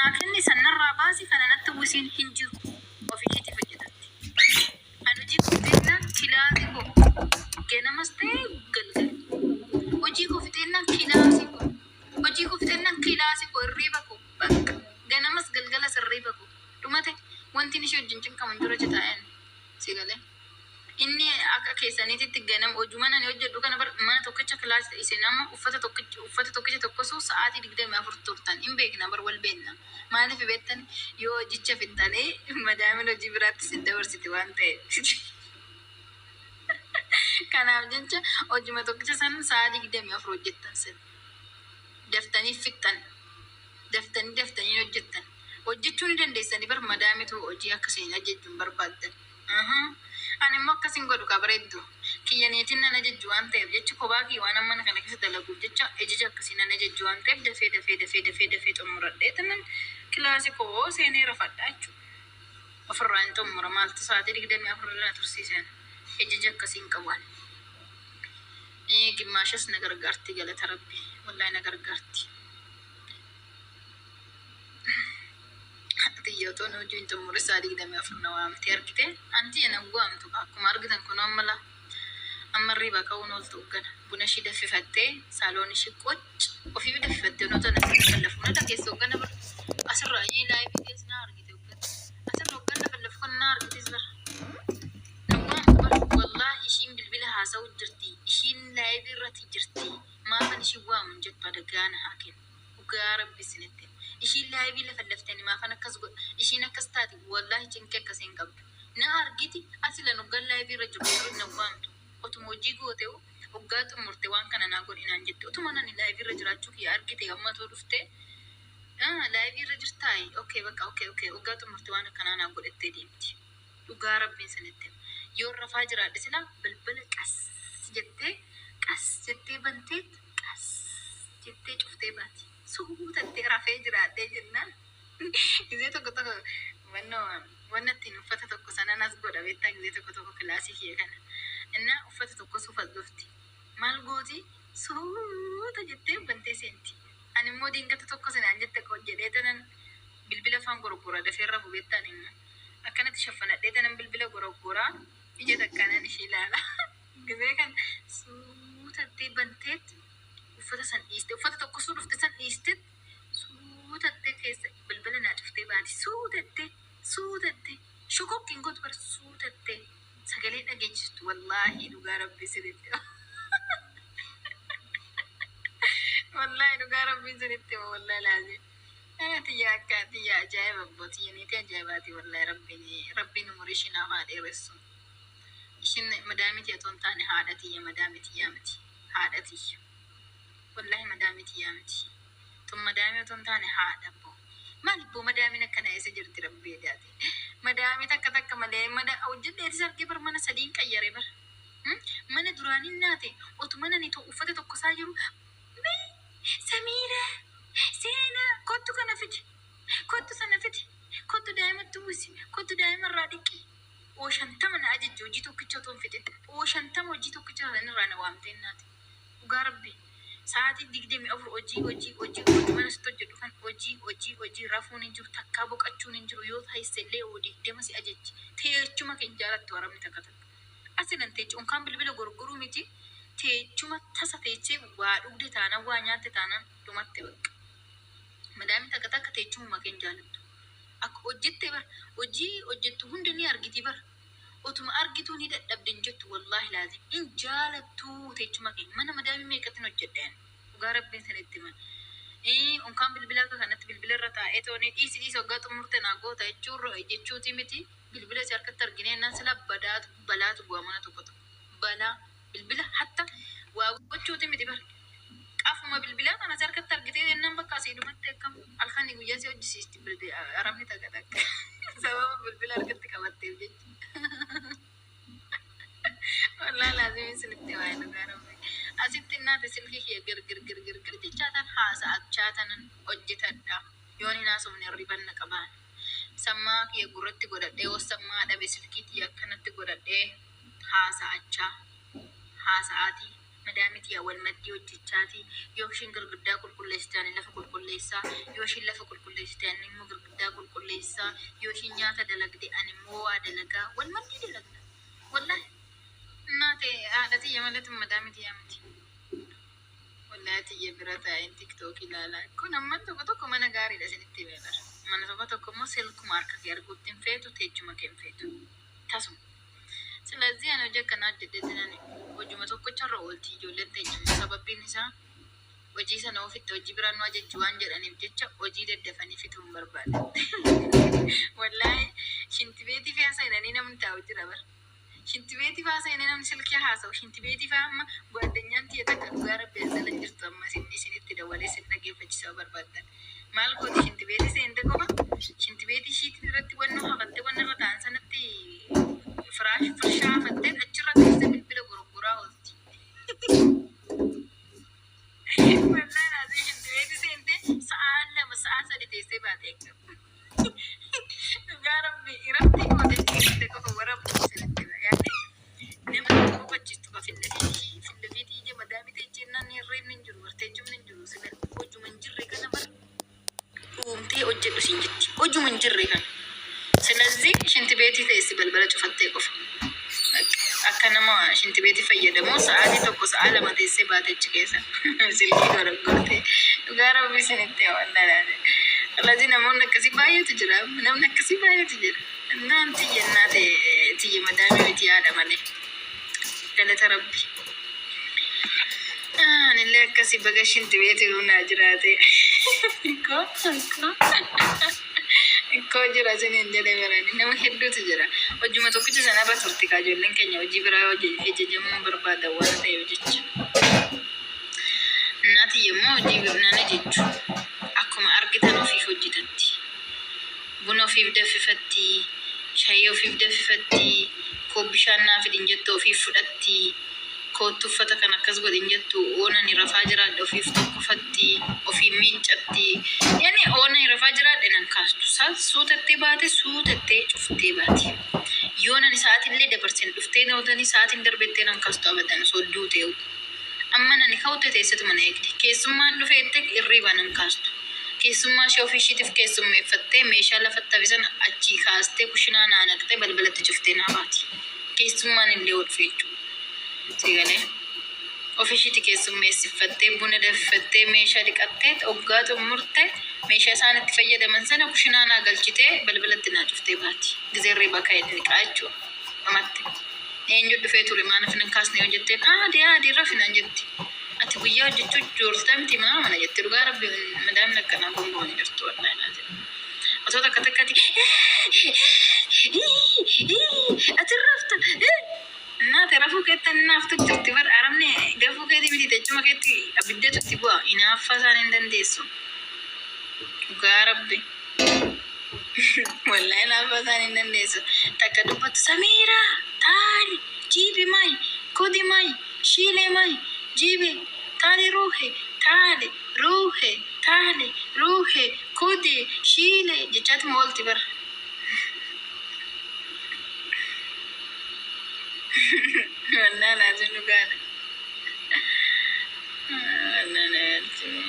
naa kenni, san narraa baasi, kana natti uwwisiin hin jiru. Ofii ishiitiif hojjetatti. An hojii koo fixeennaan kilaasii koo ganamas ta'e galgala. Hojii koo fixeennaan kilaasii koo. Hojii koo fixeennaan kilaasii koo hirriiba koo bakka. Ganamas galgalas hirriiba koo. Dhumate wantin ishee wajjin cinqamu hin jiru achi taa'een. Si galee? Inni akka keessaniititti ganama hojuman ani hojjedhu kana bar mana tokkicha class isin amma uffata tokkicha uffata tokkicha tokkosuu sa'aatii 24 turtan hin beekna bar wal beekna maaliif beektani yoo hojicha fixxanii madaamin hojii biraatti isin dabarsiti waan ta'eef kanaaf jecha hojuma tokkicha san sa'a 24 hojjettan sin daftanii fixxan daftanii daftanii hojjettan hojjechuu ni dandeessanii bar madaamitu hojii akka isin ajajju hin barbaaddan. Uhuu. Ani immoo akkas hin godhu kaa bareeddu. Kiyya niitiin nan ajajju waan ta'eef jecha kophaa kiyya waanan mana kana keessa dalaguuf jecha ejeja akkasii nan ajajju waan ta'eef dafee dafee dafee dafee dafee xummuradhee tanan kilaasi koo seenee rafadha jechuudha. Ofirraa hin xummura maaltu sa'aatii 24 irra na tursiise ana. Ejeja akkasii hin qabu ani. Gimmaashas na gargaarti galata rabbi. Wallahi na gargaarti. Tiyya otoon hojii hin xummurin sa'a 24 na waamtee argite. An tiyya nan waamtu kaa akkuma argitan kunoo amma laa amma hirriibaa ka'uun ooltu hoggana. Buna ishii daffifattee saaloon ishii qoc ofiiyu daffifattee onoo tana asii lafallafu na dhageesse hoggana bar asirraa inni laayivii keessa na argite hoggana asirra hoggan lafallafu kana na argites bar na waamtu bar wallaahi ishiin bilbila haasa'u jirti ishiin laayivii irrati jirti maafan ishii waamu hin jettu adagaa na haa kennu. Dhugaa rabbi isinitti hima. Ishiin laayivii lafallafte ani maafan akkas godha ishiin akkas taati wallahi cinqii akkasii hin qabdu. Na argiti asilan hoggaan laayivii irra jiru sirri na waamtu otuma hojii gootehu hoggaa xummurte waan kana naa godhi naan jetti otuman ani laayivii irra jiraachuu kiyya argite ammatuu dhuftee laayivii irra jirtaayi okay bakka okay okay hoggaa xummurte waan akkanaa naa godhettee deemti. Dhugaa rabbiin isinitti hima. Yoon rafaa jiraadhe silaa balbala qas jettee qas jettee banteet qas jettee cuftee baati. Suutattee rafee jiraadhee jennaan gizee tokko tokko wannoo wanna ittiin uffata tokko sanan as godha beektaa gizee tokko tokko kilaasii kiyya kana. Innaa uffata tokko suuf as dhufti. Maal gooti suuta jettee bantee seenti. Ani immoo diingata tokko sinaan jette koo jedhee tanan bilbila afaan gorgora dafee rafu beektaa ani immoo. Akkanatti shaffanadhee tanan bilbila goroggoraa ija takkaanan ishii ilaala. Gizee kan suutattee banteet uffata san dhiiste uffata tokkosuu dhufte san dhiistet suutattee keessa balbala naa cuftee baati suutattee suutattee shokokki hin gootu bar suutattee sagalee dhageechistu wallaahi dhugaa rabbii isinitti hima. Wallaahi dhugaa rabbii isinitti hima wallaahi laazim. Tiyya akka tiyya ajaa'iba abbo tiyya niitii ajaa'ibaati wallahi rabbiin rabbiin umurii ishii naaf haa dheeressu. Ishiin madaamii tiyya otoo hin taane haadha tiyya madaamii tiyyaa miti haadha tiyya. Wallahi madaamii tiyyaa miti. Tun madaamii otoo hin taane haadha abbo. Maali boo madaamiin akkanaa eessa jirti rabbi edaate. Madaamii takka takka malee mada hojjedheetis argee bar mana sadiin qayyare bar. Mana duraaniin naate otuma nani uffata tokko isaa jiru mee Samiira Seenaa kottu kana fidi kottu sana fidi kottu daa'imatti uwwisi kottu daa'ima irraa dhiqi oo 50 na ajajji hojii tokkicha otoo hin fixin oo 50 hojii tokkicha sana irraa na waamtee naati dhugaa rabbi sa'aatii 24 hojii hojii hojii hojii mana sitti hojjedhu kan hojii hojii hojii rafuun hin jiru takkaa boqachuun hin jiru yoo taisse illee oo 20 si ajajji teechuma kee hin jaalattu arabni takka takka Asilan teechu unkaan bilbila gorgoruu miti teechuma tasa teechee waa dhugde taanan waa nyaatte taanan dhumatte baqqa. Madaamin takka takka teechumuma kee hin jaalattu. Akka hojjette bar hojii hojjettu hunda ni argiti bar. Otuma argituu ni dadhabde hin jettu wallahi laazim. Hin jaalattu teechuma kee. Mana madaamii meeqatin hojjedhe ani. Dhugaa rabbiin sinitti hima. Unkaan bilbila akka kanatti bilbila irra taa'ee tooni dhiisi dhiisi waggaa xumurte naa goota jechuutii miti. Bilbila si harkatti arginee jennaan sila badaatu balaatu bu'a mana tokko tokko. Balaa bilbila hatta waa gochuuti miti bar. Qafuma bilbilaa kana si harkatti argitee jennaan bakka asii dhumatte akkam halkanii guyyaa si hojjisiisti arabni takka takka. Sababa bilbila harkatti qabatteef jecha. Wallaahi laazimiin isinitti himaa dhugaa rabbi. Asitti innaate silkii kiyya gir gir gir gir gir jechaa tan haasa'achaa tanan hojjetadha. Yoon hin haasofne hirriban na qabaan. Sammaa kiyya gurratti godhadhee yoo sammaa dhabe silkii tiyya akkanatti godhadhee haasa'achaa haasa'aatii Madaamii tiyya wal maddii hojjechaati. Yoo ishiin girgiddaa qulqulleessite ani lafa qulqulleessa. Yoo ishiin lafa qulqulleessite ani immoo girgiddaa qulqulleessa. Yoo ishiin nyaata dalagde ani immoo waa dalagaa. Wal maddii dalagna. Wallahi. Naate haadha tiyya malee tun madaamii tiyya miti. Wallahi tiyya bira taa'een TikTok ilaala. Kun amman tokko tokko mana gaariidha isinitti himee bara. Mana tokko tokko immoo silkuma harka kee arguutti hin feetu, teechuma kee hin feetu. Tasuma. Silazii ani hojii akkanaa hojjedheetiin ani hojuma tokkocharra oolti ijoolleen teenya immoo sababbiin isaa hojii sana ofitti hojii biraan nu ajajji waan jedhaniif jecha hojii daddafanii fixuu hin barbaadan. Wallaahi shintibeetii fi seenanii namni taa'u jira bara. Shintibeetii faa seenee namni silkii haasa'u shintibeetii faa amma gwaddanyaan tiyya takka dhugaa rabbi as jala hin jirtu amma isin isinitti dawwalee isin dhageeffachisuu barbaaddan. Maal gooti shintibeetii seente qofa shintibeetii ishiitiin irratti wannoo hafattee wanna irra ta'an sanatti firaash firshaa hafattee achirra teessee bilbila goroggoraa oolti. Wallaahi laazim shintibeetii seente sa'aa 2 sa'aa 3 teessee baate eeggamu. Dhugaa rabbi irratti goote seente qofa warabbu isinitti hima. Yaani nama nama boqochiistu ka fillafiitii fillafiitii ija madaamii teechennaan hirreebni hin jiru barteechumni hin jiru sila hojuma hin jirre kana bar uumtee hojjedhu siin jetti hojuma hin jirre kana. Silazii shintibeetii teessi balbala cufattee qofa. Akka nama shintibeetii fayyadamu sa'aatii 1 sa'aa 2 teessee baate achi keessa silkii goroggortee dhugaa rabbi isinitti hawannaa. Silazii namoonni akkasii baay'eetu jira. Namni akkasii baay'eetu jira. Naan tiyya innaa ta'e tiyya madaamii miti haadha malee. Galata rabbi. Anillee akkasi baga shintibeetii naa jiraate. Ikkoo ikkoo ikkoo jira isiniin jedhe barani nama hedduutu jira. Hojuma tokkicha sanarra turti kaa ijoolleen keenya hojii biraa ajajamuu hin barbaadan waan ta'eef jecha. Innaa tiyya immoo hojii nan ajajju. Akkuma argitan ofiif hojjetatti. Buna ofiif danfifatti, shayii ofiif danfifatti, koo bishaan naa fidi hin jettu ofiif fudhatti, koottu uffata kana akkas godhi hin jettu, oon ani rafaa jiraadhe ofiif tokkofatti, ofiin miiccatti. Yani oon ani rafaa jiraadhe nan kaastu. Sa suutattee baate suutattee cuftee baati. Yoon ani sa'aatillee dabarsen dhuftee nootanii sa'aatiin darbettee nan kaastu abadan osoo duuteewu. Amman ani ka'utti teessetuma na eegdi. Keessummaan dhufe jettee irriibaa nan kaastu. Keessummaa ishee ofii ishiitiif keessummeeffattee meeshaa lafatti hafe sana achii kaastee kushinaa naa naqxee balbalatti cuftee naa baati. Keessummaan illee yoo dhufe jechuudha. Sii galee? Ofii ishiiti keessummeessiffattee buna danfifattee meeshaa dhiqattee oggaa xummurte meeshaa isaan itti fayyadaman sana kushinaa naa galchitee balbalatti naa cuftee baati. Gizee irriibaa ka'e niqaa jechuudha. Dhumatte. Eenyu dhufee ture maanaf nan kaasne yoo jetteen aadee aadee rafi naan jetti. Ati guyyaa hojjechuu joorta miti maa mana jette dhugaa rabbi madaamni akkanaa gonkumaa hin jirtu wallahi laazim. Osoo takka takkati ati rafta naate rafuu keetti naaftu jirti bar arabni gafuu keetii miti techuma keetti abiddatu itti bu'a inaaffaa isaan hin dandeessu dhugaa rabbi. Wallahi laafaa isaan hin dandeessu. Takka dubbattu Samiiraa taali jiibi may kudi may shiile may jiibi taali ruuhe taali ruuhe taali ruuhe kudi shiile jechaatuma oolti bar. Wallahi laazim dhugaadha. Wallahi na galchine.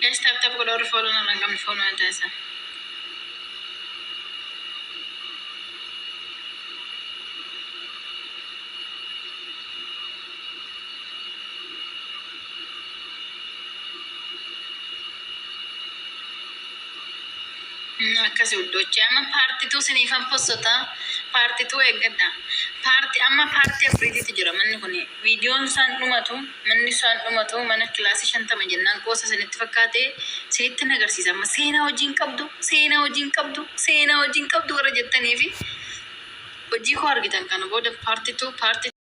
Guys, tap tap godha warri follow narra hin qabne follow na taasisaa. Akkasi uddochi amma paartituu siniifan possota paartituu eeggadha. Paarti amma paartii afuriitiitu jira manni kun viidiyoon isaan dhumatu manni isaan dhumatu mana kilaasii 50 jennaan qoosa isinitti fakkaate isinittin agarsiisa amma seenaa hojii hin qabdu seenaa hojii hin qabdu seenaa hojii hin qabdu warra jettanii fi hojii koo argitan kana booda paartituu paarti.